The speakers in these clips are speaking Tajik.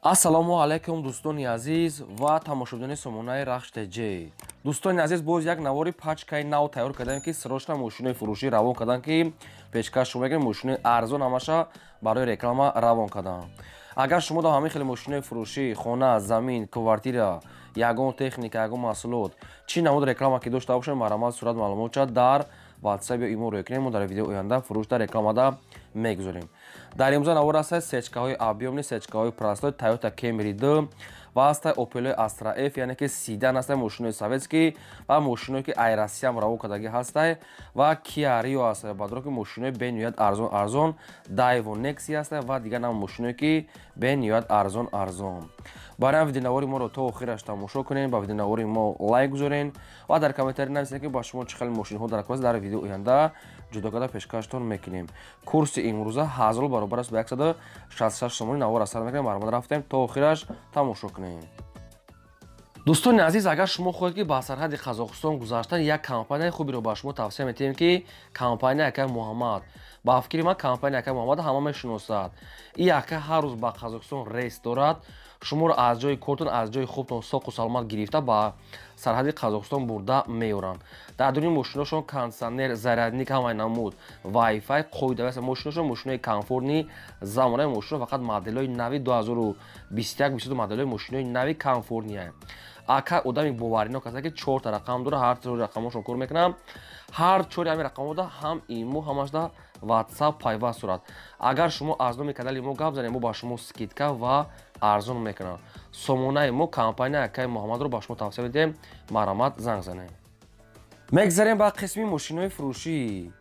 Ассалому алайкум, дӯстони азиз ва тамошобинони сомонаи Рахш ТЖ. Дӯстони азиз, боз як навори пачкаи нав тайёр кардем, ки срочно мошинои фурӯшӣ равон карданд, ки пешкаш шумо мекунем. Мошинои арзон ҳамаша барои реклама равон кардам. Агар шумо дар ҳамин хеле мошинои фурӯшӣ, хона, замин, квартира, ягон техника, ягон маҳсулот, чӣ намуд реклама ки дошта бошем, марҳамат, сурат, маълумотча дар WhatsApp ё имо рӯй кунем, мо дар видеои оянда фурӯшда рекламада мегузорем. Дар имрӯза навор ҳастад сечкаҳои объёмный, сечкаҳои простой, Toyota Camry 2 ва ҳастай Opel Astra F, яъне ки седан ҳастай, мошинои советский ва мошиное ки ай Россиям равон кардагӣ ҳастай ва Kia Rio ҳастай, бадро ки мошинои бениҳоят арзон арзон, Daewoo Nexia ҳастай ва дигар нам мошиное ки бениҳоят арзон арзон. Барои ҳам видеонавори моро то охираш тамошо кунед, ба видеонавори мо лайк гузорен ва дар комментарий нависед, ки ба шумо чӣ хел мошинҳо дар кор, дар видео оянда ҷудо карда пешкаштон мекунем. Курси имрӯза 1000 баробар аст ба 166 сомонӣ. Навор асар мекунем, марҳамат, рафтем, то охираш тамошо кунем. Дӯстони азиз, агар шумо хоҳед, ки ба сарҳади Қазоқистон гузаштан, як компанияи хуберо ба шумо тавсия метиҳем, ки компания акай Муҳаммад. Ба фикри ман, компания акай Муҳаммад ҳама мешиносад. И ака ҳар рӯз ба Қазоқистон рейс дорад. Шуморо аз ҷои кортон, аз ҷои хубтон соқу саломат гирифта, ба сарҳади Қазоқистон бурда меоранд. Дар дуни мошиношон кондитсионер, зарядник, ҳамаи намуд, вайфай қоида. Мошиношон мошинои комфортный, замонаи мошино, фақат моделҳои нави 2021, 22, моделҳои мошинои нави комфортный. Ака одами боваринок аст, ки чорта рақам дора, ҳар чор рақамошон кор мекунам. Ҳар чори ҳамин рақамода ҳам имо, ҳамашда WhatsApp пайваст сурат. Агар шумо аз номи канали мо гап занед, мо ба шумо скидка ва арзон мекунам. Сомонаи мо, компания акаи Муҳаммадро ба шумо тавсия медиҳем, марҳамат, занг занед. Мегзарем ба қисми мошинои фурӯшӣ.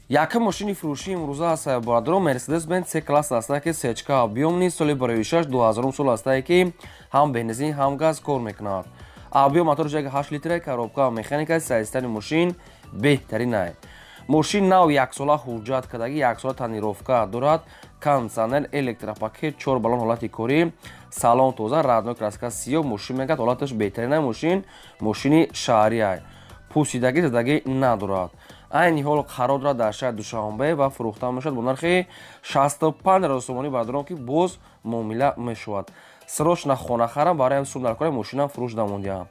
Якум мошини фурӯшии имрӯза аст, бародаро, Мерседес Бенз С класс ҳаста, ки сечка объёмный, соли барои 6, 2000 сол ҳастае, ки ҳам бензин, ҳам газ кор мекунад. Объём мотор 8 литра, коробка механика, состояние мошин беҳтаринай. Мошин нав, яксола ҳуҷҷат кардагӣ, яксола тонировка дорад, кондитсионер, электропакет, чор баллон, ҳолати корӣ, салон тоза, родной краска сиёҳ. Мошин мегӯяд, ҳолаташ беҳтаринай. Мошин мошини шаҳриай, пусидагӣ, задагӣ надорад. Айни ҳол қарор дорад дар шаҳри Душанбе ва фурӯхта мешавад бо нархи 65 000 сомонӣ, бародарон, ки боз муомила мешавад. Срочно хона харам, барои сум дар кори, мошинам фурӯш дамондиям.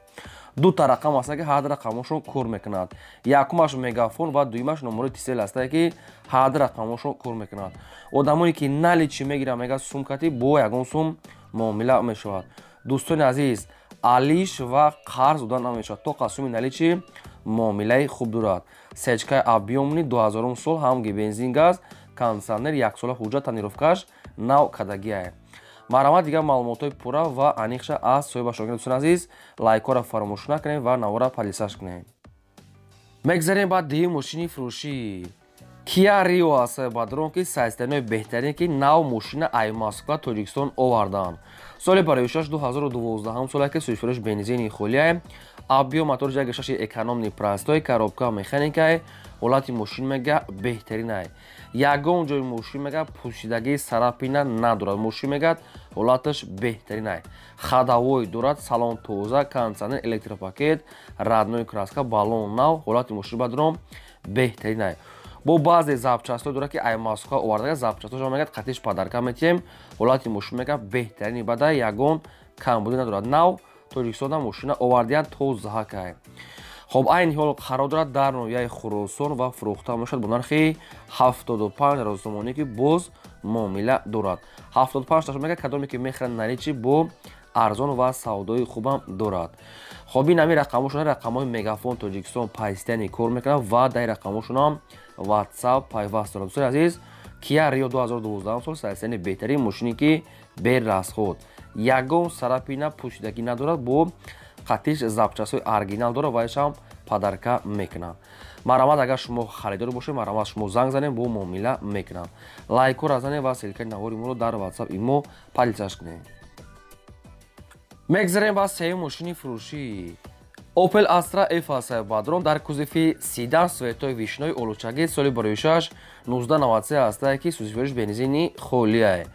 Дута рақам ҳаста, ки ҳар рақамошон кор мекунад. Якумаш Мегафон ва дуюмаш номерои Тисел ҳастае, ки ҳар рақамошон кор мекунад. Одамоне ки наличный мегиранд, мегӯяд, сумкати бо ягон сум муомила мешавад. Дӯстони азиз, алиш ва қарз дода намешавад, то қасуми наличный муомилаи хуб дорад. Сечкаи объёмный, 2000 сол, ҳамги бензин, газ, кондитсионер, яксола ҳуҷҷат, тонировкаш нав кардагиае. Марҳамат, дигар маълумотҳои пурра ва аниқша аз соҳибашон. Дӯстони азиз, лайкҳоро фаромӯш накунем ва навора поделиться кунем. Мегзарем ба дуюм мошини фурӯшӣ. Kia Rio аст, бародарон, ки состояниеи беҳтарин, ки нав мошина ай Москва Тоҷикистон оварданд. Соли барои 6, 2012 соле, ки сӯзишвориш бензини холиае. Объём мотор 1,6, экономный, простой, коробка механикае. Ҳолати мошин мега беҳтаринай, ягон ҷои мошин мега пӯшидагии, царапина надорад. Мошин мегӯяд, ҳолаташ беҳтаринай, ходовой дорад, салон тоза, кондитсионер, электропакет, родной краска, баллон нав. Ҳолати мошин, бародарон, беҳтаринай. Бо баъзе запчастҳо дорад, ки ай Москва овардага. Запчастҳошо мегӯяд, қатиш подарка метиҳем. Ҳолати мошин мега беҳтарини бада, ягон камбудӣ надорад. Нав Тоҷикистонда мошина овардиянд, тозаҳакай. Хоб, айни ҳол қарор дорад дар ноҳияи Хуросон ва фурӯхта мешавад бо нархи 75 000 сомонӣ, ки боз муомила дорад. 75 таш мега, кадоме ки мехарад наличный, бо арзон ва савдои хубам дорад. Хоб, ин ҳамин рақамошон, рақамҳои Мегафон Тоҷикистон постоянно кор мекунад ва дар рақамошонам WhatsApp пайваст дорад. Дӯстони азиз, Kia Rio, 2012 сол, состояние беҳтарин мошине, ки без расход, ягон царапина, пӯшидагӣ надорад, бо қатиш запчастҳои оригинал дорад ва ишам подарка мекунад. Марҳамат, агар шумо харидор бошед, марҳамат, шумо занг занед, бо муомила мекунам. Лайкҳоро занед ва ссылкаи навори моро дар WhatsApp, имо поделиться кунед. Мегзарем ба сеюм мошини фурӯшӣ. Opel Astra F аст, бародарон, дар кузови седан, цветои вишнои олучагӣ, соли барои 6, 1993 ҳастае, ки сӯзишвориш бензини холиае.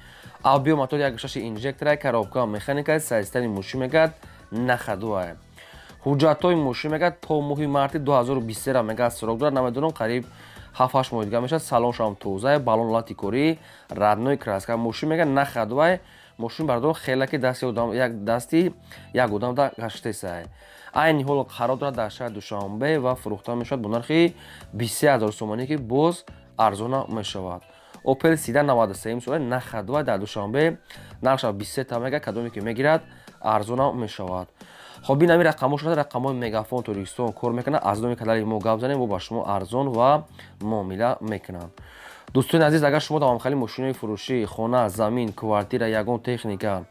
Объём мотор 1,6 инжекторае, коробка механикае, состояние мошин мегӯяд на ходу-ае. Ҳуҷҷатҳои мошин мегӯяд то моҳи марти 2023 мегӯяд срок дорад, намедонам, қариб 7-8 моҳ дига мешавад. Салоншам тозае, баллон ҳолати корӣ, родной краска. Мошин мегӯяд на ходу-ае. Мошин бардор хеле ки дасти одам як дасти як одам да гаштесай. Айни ҳол қарор дорад дар шаҳри Душанбе ва фурӯхта мешавад бо нархи 23 000 сомонӣ, ки боз арзона мешавад. Опел Седан 93 сола нахадва дар Душанбе, нархша 23 та мега, кадоме ки мегирад, арзона мешавад. Хоб, ин ҳамин рақамҳо шуда, рақамҳои Мегафон Тоҷикистон кор мекунад. Аз номи канали мо гап занем, мо ба шумо арзон ва муомила мекунанд. Дӯстони азиз, агар шумо давомхали мошинои фурӯшӣ, хона, замин, квартира, ягон техника,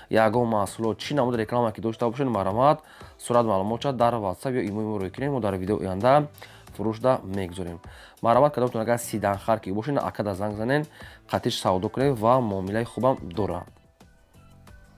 ягон маҳсулот, чӣ намуд реклама ки дошта бошед, марҳамат, сурат маълумотша дар Ватсап ё имои мо рӯй кунед, мо дар видео оянда фурӯшда мегузорем. Марҳамат, кадомтон агар седанхар ки бошед, акада занг занен, қатиш савдо кунед ва муомилаи хубам дорад.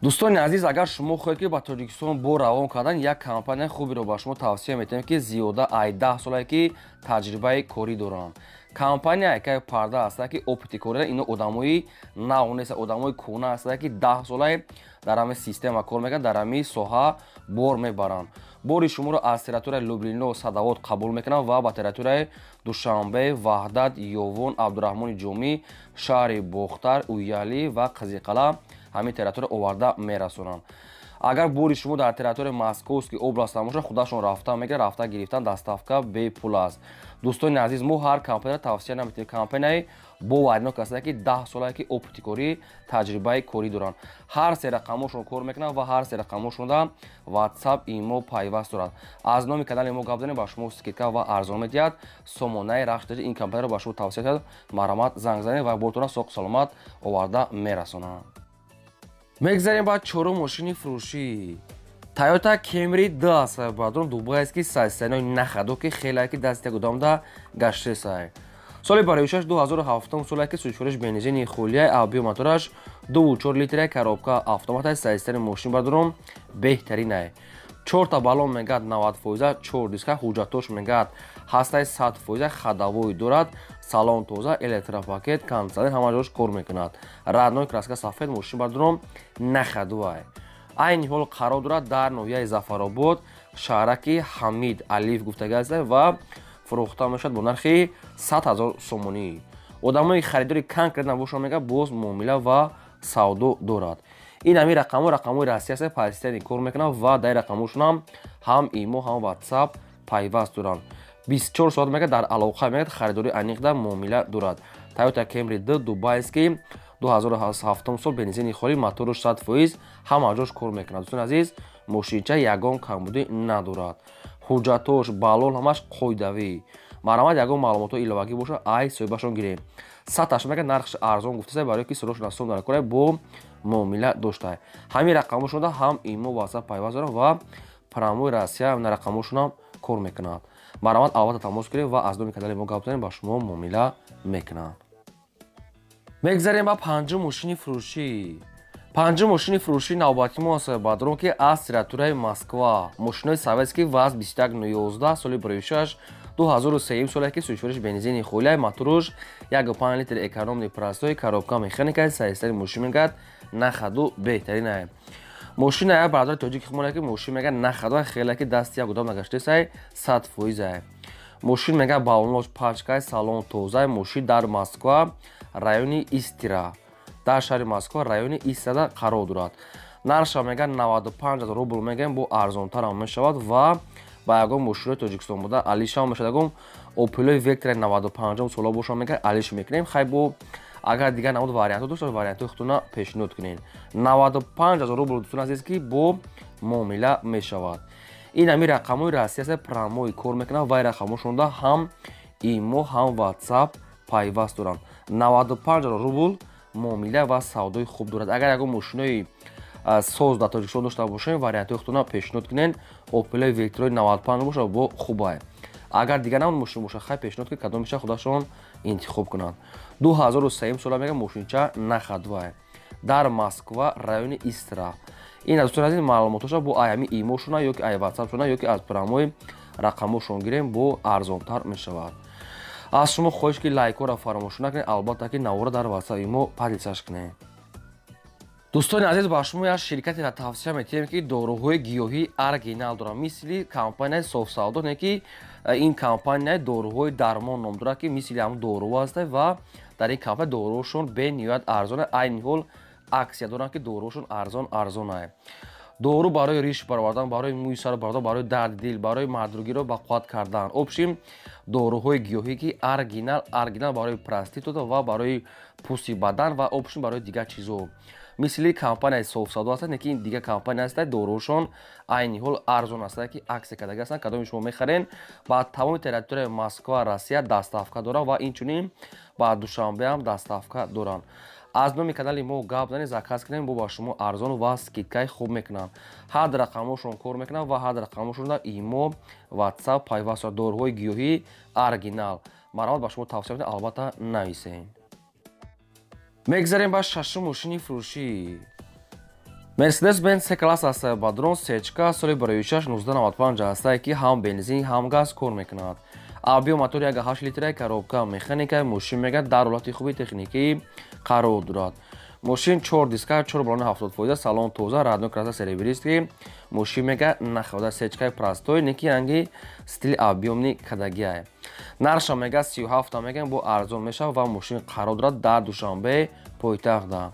Дӯстони азиз, агар шумо хоҳед, ки ба Тоҷикистон бор равон кардан, як компанияи хуберо ба шумо тавсия метиҳем, ки зиёда ай 10 солае ки таҷрибаи корӣ доранд. Компания якай парда ҳаста, ки опыти корӣ. Ино одамои нав нест, одамои кӯҳна ҳаста, ки 10 солае дар ҳамин система кор мекунанд, дар ҳамин соҳа бор мебаранд. Бори шуморо аз территорияи Люблино, Садовод қабул мекунанд ва ба территорияи Душанбе, Ваҳдат, Ёвон, Абдураҳмони Ҷомӣ, шаҳри Бохтар, Уялӣ ва Қизиқала, ҳамин территория оварда мерасонанд. Агар бори шумо дар территорияи Московский област бошад, худашон рафта мегирад, рафта гирифтан, доставка бепул аст. Дӯстони азиз, мо ҳар компанияро тавсия наметиҳем. Компанияи боваринок ҳастанд, ки 10 солае ки опыти корӣ, таҷрибаи корӣ доранд. Ҳар се рақамҳошон кор мекунанд ва ҳар се рақамҳошонда Ватсап, Имо пайваст дорад. Аз номи канали мо гап занем, ба шумо скидка ва арзон медиҳад. Сомонаи Рахш ин компанияро ба шумо тавсия диҳад. Марҳамат, занг занед ва бортона соқу саломат оварда мерасонанд. Мегзарем ба чорум мошини фурӯшӣ. Тойота Кемри д аст, бардорам, дубайский сайсаной нахадо, ки хеле ки дасти як одамда гаштесай. Соли бароишаш 2007 соле, ки сӯзишвориш бензини хулия, объём мотораш 2,4 литра, коробка автомата. Сайстани мошин, бардорам, беҳтаринай. Чорта баллон мегад 90%, чор диска, ҳуҷҷатош мегад ҳастаи 100%, ходовой дорад, салон тоза, электропакет, кондиционер, ҳама ҷош кор мекунад. Родной краска сафед, мошин, бардорам, нахадувай. Айни ҳол қарор дорад дар ноҳияи Зафаробод, шаҳраки Ҳамид Алиев гуфтага аст ва фурӯхта мешавад бо нархи 100 000 сомонӣ. Одамои харидори конкретно бошад, мега, боз муомила ва савдо дорад. Ин ҳамин рақамҳо рақамҳои Россия аст, паистани кор мекунанд ва дар рақамҳошонам ҳам Имо, ҳам Ватсап пайваст доранд. 24 соат мега дар алоқа, мега, харидори аниқда муомила дорад. Тойота Кемри д дубайский, 2007 сол, бензини холӣ, моторуш 100%, ҳама ҷош кор мекунад. Дӯстони азиз, мошинча ягон камбудӣ надорад, ҳуҷҷатош, баллон, ҳамаш қоидавӣ. Марҳамат, ягон маълумотҳо иловагӣ бошад, ай соҳибашон гирем. Саташ мега нархш арзон гуфтаса, барои ки сирошона сом дар кора бо муомила дошта. Ҳамин рақамҳошонда ҳам Имо, Ватсап пайваст дорад ва прямой Россия рақамҳошонам кор мекунад. Марҳамат, албатта тамос гирем ва аз номи канали мо гап занем, ба шумо муомила мекунанд. Мегзарем ба панҷум мошини фурӯшӣ. Панҷум мошини фурӯшии навбати мо аст, бадрон, ки аз территорияи Москва, мошинои советский ВАЗ 2111, соли бароишаш 2003 соле, ки сӯзишвориш бензини холия, моторуш 1,5 литр, экономный простой, коробка механика. Сайстари мошин мегӯяд нахаду беҳтаринае. Мошина як бародари тоҷики хумона, ки мошин мега нахаду, хеле ки дасти як одам нагаштесай, 100%-ае. Мошин мега баллонош пачкай, салон тозай. Мошин дар Москва, райони Истра, дар шаҳри Москва, райони Истрада қарор дорад. Нархша мега 95 000 рубл мегӯем, бо арзонтарам мешавад ва ба ягон мошинои Тоҷикистон буда алишам мешавад. Ягон Опелои Вектра 95 сола боша, мега, алиш мекунем. Хай, бо агар дигар намуд вариантҳо дошта, вариантҳои худтона пешниҳод кунед. 95 000 рубл, дӯстони азиз, ки бо муомила мешавад. Ин ҳамин рақамҳои Россия аст, прямой кор мекунад ва рақамҳошонда ҳам Имо, ҳам Ватсап пайваст доранд. 95 000 рубл, муомила ва савдои хуб дорад. Агар ягон мошинои соз дар Тоҷикистон дошта бошем, вариантҳои худтона пешниҳод кунед. Опелои Вектрои 95 бошад, бо хубае. Агар дигар намуд мошин бошад, хай, пешниҳод ки кадомиша худашон интихоб кунанд. 2003 сола мега, мошинча нахадвай, дар Москва, райони Истра. Ин аз дӯстони азиз, маълумотоша бо аями Имошона ё ки ай Ватсапшона, ё ки аз прямой рақамҳошон гирем, бо арзонтар мешавад. Аз шумо хоҳиш, ки лайкҳоро фаромӯш накунед, албатта ки навора дар Ватсап, Имо поделиться кунед. Дӯстони азиз, ба шумо як ширкатеро тавсия метиҳем, ки доруҳои гиёҳии оригинал дорад, мисли компанияи Софсавдо, не ки ин компанияи доруҳои Дармон ном дорад, ки мисли ҳамн доруҳо ҳаста ва дар ин компания доруҳошон бениҳоят арзона. Айни ҳол Акция доранд, ки дорушон арзон арзонае. Дору барои риш баровардан, барои мӯи сар баровардан, барои дарди дил, барои мардругиро ба қувват кардан. Общем, доруҳои гиёҳӣ, ки оригинал, оригинал, барои проститут ва барои пӯсти бадан ва общем барои дигар чизо. Мисли компанияи Софсадо ҳастанд, лекин дигар компания ҳастанд. Дорушон айни ҳол арзон ҳастанд, ки акция кардаги ҳастанд. Кадоми шумо мехарен, ба тамоми территорияи Москва, Россия доставка доранд ва инчунин ба Душанбе ҳам доставка доранд. Аз номи канали мо гап занед, заказ кунем, бо ба шумо арзон ва скидкаи хуб мекунанд. Ҳар рақамошон кор мекунанд ва ҳар рақамошон имо, Ватсап пайваст. Доруҳои гиёҳӣ оригинал, марҳамат, ба шумо тавсия медиҳам, албатта нависем. Мегзарем ба шашум мошини фурӯшӣ. Мерседес Бенз С класс аст, бадрон, сечка, соли 2006, 1995 ҳастае, ки ҳам бензин, ҳам газ кор мекунад. Объём мотор 1,8 литра, коробка механика. Мошин мегӯяд, дар ҳолати хуби техникӣ қарор дорад. Мошин чор диска, чор балони 70%, салон тоза, родной краска, серебристый. Мошин мега находа, сечкаи простой, неки ранги стили объёмный кадагиай. Нарша мега 37 меган, бо арзон мешавад ва мошин қарор дорад дар Душанбе пойтахтда.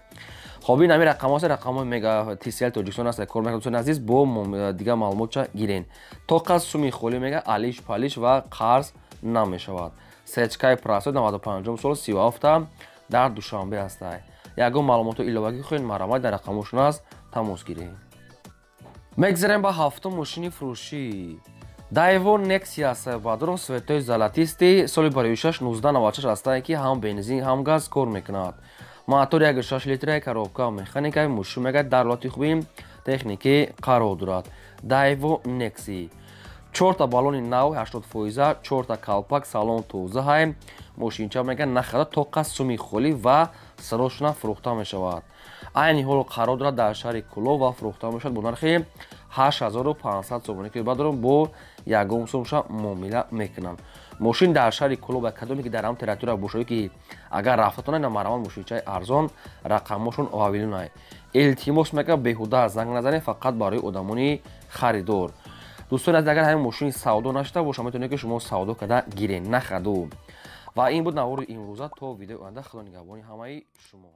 Хоб, ин ҳамин рақамҳост, рақамҳои мега ТСЛ Тоҷикистон аст, кор мекунад. Дӯстони азиз, бо дигар маълумотча гирен. Тоқа суми холӣ мега, алиш палиш ва қарз намешавад. Сечкаи простой, 95 сол, 37, дар Душанбе ҳастай. Ягон маълумоти иловагӣ хоҳед, марҳамат, дар рақамҳошон аст, тамос гиред. Мегзарем ба ҳафтум мошини фурӯшӣ. Дайво Нексия аст, бадрон, цветои золотистый, соли 2006, 1996 ҳастае, ки ҳам бензин, ҳам газ кор мекунад. Мотор 1,6 литра, коробка механика. Мошин мегӯяд, дар ҳолати хуби техникӣ қарор дорад. Дайво Некси, чорта баллони нав, 80%, чорта калпак, салон тоза ҳай. Мошинча мега нахада, тоқа суми холӣ ва срочно фурӯхта мешавад. Айни ҳол қарор дорад дар шаҳри Кулоб ва фурӯхта мешавад бо нархи 8500 сомонӣ, ки баъдорам бо ягон сумша муомила мекунанд. Мошин дар шаҳри Кулоб. Кадоме ки дар ҳам территория бошад, ки агар рафтатона, на, марҳамат, мошинчаи арзон, рақамҳошон авилунай. Илтимос мекунам, беҳуда занг назанед, фақат барои одамони харидор. Дӯстони азиз, агар ҳамин мошини савдо нашуда боша, метавонед, ки шумо савдо карда гирен, нахаду. Ва ин буд навори имрӯза. То видеои оянда, Худо нигаҳбони ҳамаи шумо.